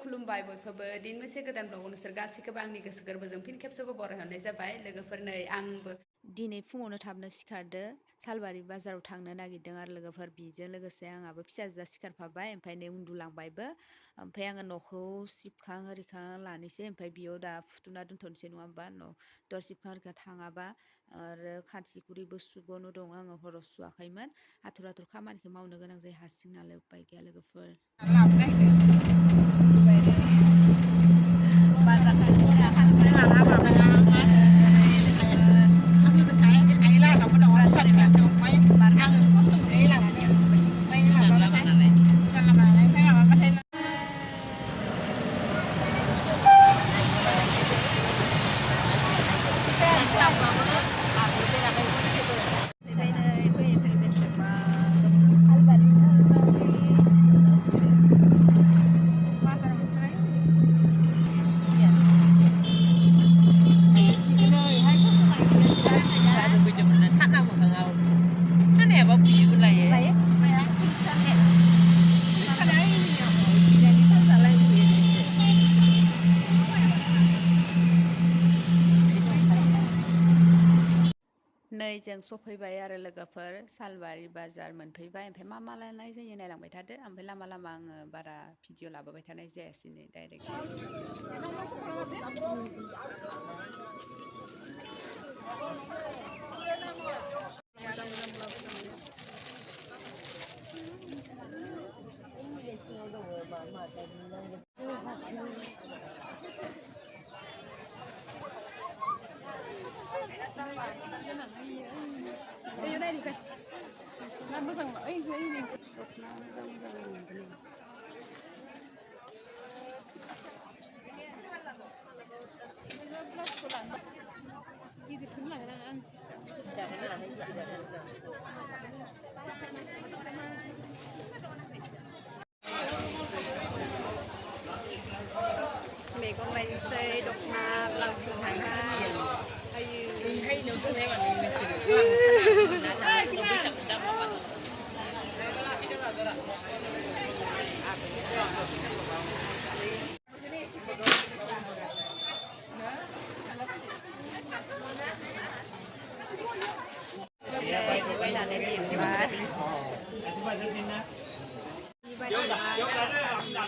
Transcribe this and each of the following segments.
खुलुमबाय बयखौबो दिन मोनसे गोदान ब्लगाव नोंसोर गासैखौबो आंनि गोसो गोरबोजों फिन खेबसेबो बरायहरनाय जाबाय लोगोफोर नै आंबो दिनै फुङावनो थाबनो सिखारदो सालबारि बाजाराव थांनो नागिरदों आरो लोगोफोर बिजों लोगोसे आंहाबो फिसाजोआ सिखारफाबाय ओमफ्राय नै उन्दुलांबायबो ओमफ्राय आङो न'खौ सिबखां ओरिखां लानोसै ओमफ्राय बियाव दा फुथुना दोनथ'नोसै नङा होमबा दर सिबखां ओरिखां थाङाबा आरो खानसिखुरिबो सुबोनो दं आङो हराव सुवाखैमोन आथुर खामानिखौ मावनो गोनां जायो हारसिं नालाय उपाय गैया लोगोफोर नै जों सफैबाय आरो लोगोफोर सालबारि बाजार मोनफैबाय ओमफ्राय मा लानाय जायो नायलांबाय थादो ओमफ्राय लामा आङो बारा भिडिअ लाबोबाय थानाय जायासै नै डाइरेक्ट मैगं लायनोसै दखना ब्लाउस लायनाให้น้องซื้อให้วันนี้ไม่ถึงนะจ๊ะเราไม่จับได้มาไปหาในบินมาเดี๋ยว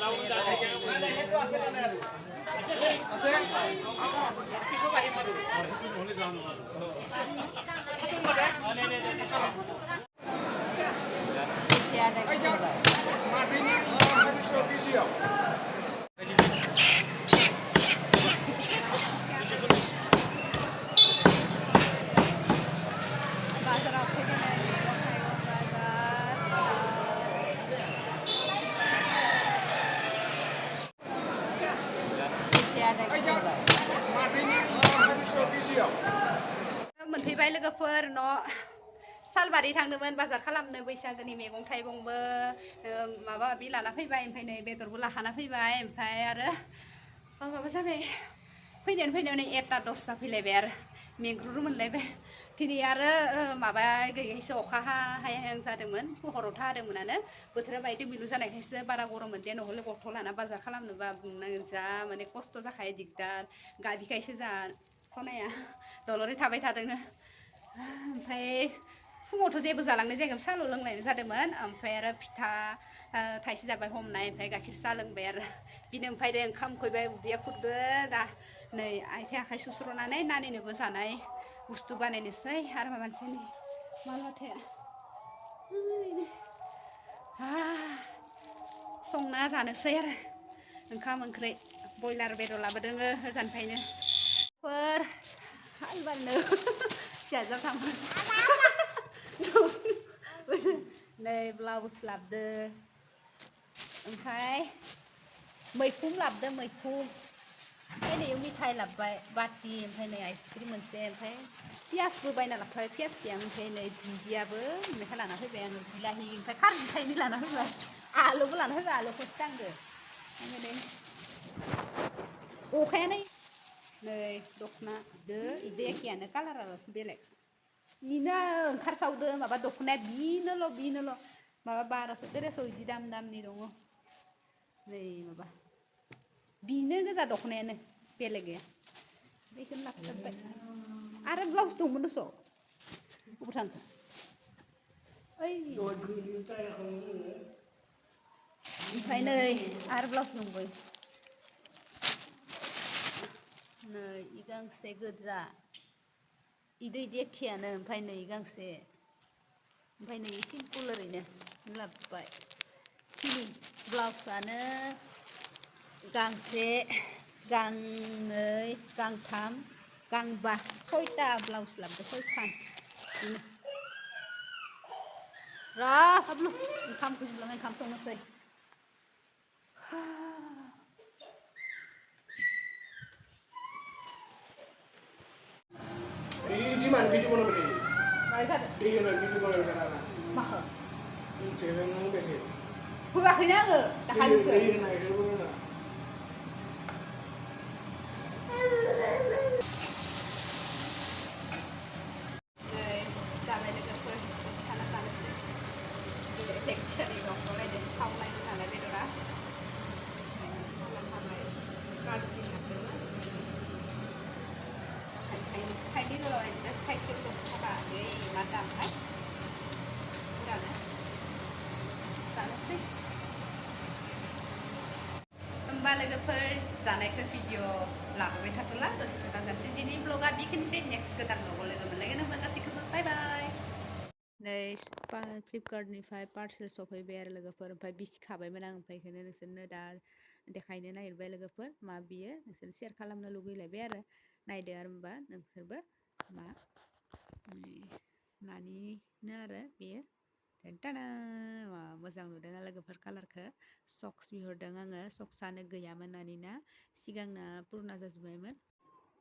เราจะमोनफैबाय लोगोफोर न' सालबारि थांदोंमोन बाजार खालामनो बैसागोनि मैगं थाइगंबो माबा माबि लाना फैबाय ओमफ्राय नै बेदरबो लाखाना फैबाय ओमफ्राय आरो माबा जाबाय फैनायाव नै 1:10 जाफैलायबाय आरो मेंग्रुरु मोनलायबाय दिनै आरो माबा गैयैसो अखा हाहां जादोंमोन हराव हादोंमोनानो बोथोरा बायदि मिलु जानायखायसो बारा गरम मोनदिया नहले गथ' लाना बाजार खालामनोबा जा माने खस्थ' जाखायो दिगदार गाबिखायसो जा सनाया दलरै थाबाय थादों ओमफ्राय फुङावथ' जेबो जालांनाय जायाखैमोन साल' लोंलायनाय जादोंमोन ओमफ्राय आरो फिथा थाइसे जाबाय हमनाय ओमफ्राय गाइखेर साहा लोंबाय आरो बिनो ओमफ्राय ओंखाम उखैबाय उदैया खुरदो दा नै आथिं आखाइ सुस्र'नानै नानिनोबो जानाय बुस्थु बानायनोसै आरो माबानोसै मालबाथाया संना जानोसै आरो ओंखाम ओंख्रि बयलार बेदर लाबोदों होजानफायनो सालबारिनो फिसाजों थाङो नै ब्लाउस लाबोदो ओमफ्राय मैखुम लाबोदो मैखुम ओमफ्राय नै मिठाइ लाबोबाय बाटि ओमफ्राय नै आइसक्रिम मोनसे ओमफ्राय पियासबो बायना लाबोबाय पियास गैया ओमफ्राय नै दुन्दियाबो मेथाइ लाना फैबाय आङो बिलाहि ओमफ्राय खारजि थाइनै लाना फैबाय आलुबो लाना फैबाय आलुखौसो दांदो ओमफ्राय नै अखायानो नै दखना दो इदो एखेयानो कालाराल'सो बेलेग इनो ओंखारसावदो माबा दखनाया बिनोल' माबा 1200 1300 इदि दामनि दङ नै माबा बिनो गोजा दख'नायानो बेलेग गैया बेखौनो लाबोजोब्बाय आरो ब्लाउस दंमोन दस' बबाव थांखो ओइ ओमफ्राय नै आरो ब्लाउस दंबावो नै इ गांसे गोजा इदो इदि एखेयानो ओमफ्राय नै गांसे ओमफ्राय नै सिम्पोल ओरैनो लाबोबाय ब्लाउसआनो गांसे गांनै गांथाम गांबा सयथा ब्लाउस लाबोदो सयखान र' हाबलु ओंखामखौ संलाङो ओंखाम संनोसै Di mana video mana beli? Nggak bisa. Iya mana video mana beli karena? Mahal. Cewek nang beli. Bukakinnya nggak? Tak halu ke? Iya naik dulu mana? Sampai dekat pun anak panas sih. Jadi tek seri dong kalau ada saung lain ada beda lah. Salam hamai. Kalau di sana hay đi rồi hay siêu tốt các bạn với mặt đầm ấy đầm đấy bạn nó xích होमबा लोगोफोर जानायखौ video लाबोबाय थाथ'ला दसे खोथा जानोसै दिनै ब्लगा बेखिनिसै next गोदान ब्लगाव लोगो मोनलायगोन होमबा गासैखौबो बाय बाय नै फ्लिपकार्टनिफ्राय पार्सेल सफैबाय आरो लोगोफोर ओमफ्राय बिसिखाबायमोन आं ओमफ्राय बेखौनो नोंसोरनो दा देखायनो नागिरबाय लोगोफोर मा बियो नोंसोर शेयार खालामनो लुगैलायबाय आरो नायदो आरो होमबा नोंसोरबो मा नानिनो आरो बेयो टाना मोजां नुदोंना लोगोफोर कालारखौ सक्स बिहरदों आङो सक्सआनो गैयामोन नानिना सिगांना पुरुना जाजोब्बायमोन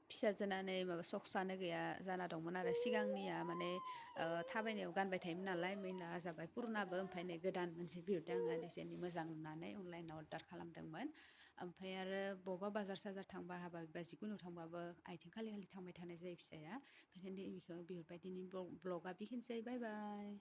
फिसाजोनानै माबा सक्सआनो गैया जाना दंमोन आरो सिगांनिया माने थाबायनायाव गानबाय थायोमोन नालाय मैला जाबाय पुरुनाबो ओमफ्राय नै गोदान मोनसे बिहरदों आङो डिजाइननि मोजां नुनानै अनलाइनाव अर्डार खालामदोंमोन ओमफ्राय आरो बबेबा बाजार साजार थांबा हाबा बा जिखुनु थांबाबो आथिं खालि थांबाय थानाय जायो फिसाया बेखायनो बेखौ बिहरबाय दिनै ब्लगा बेखिनिसै बाय बाय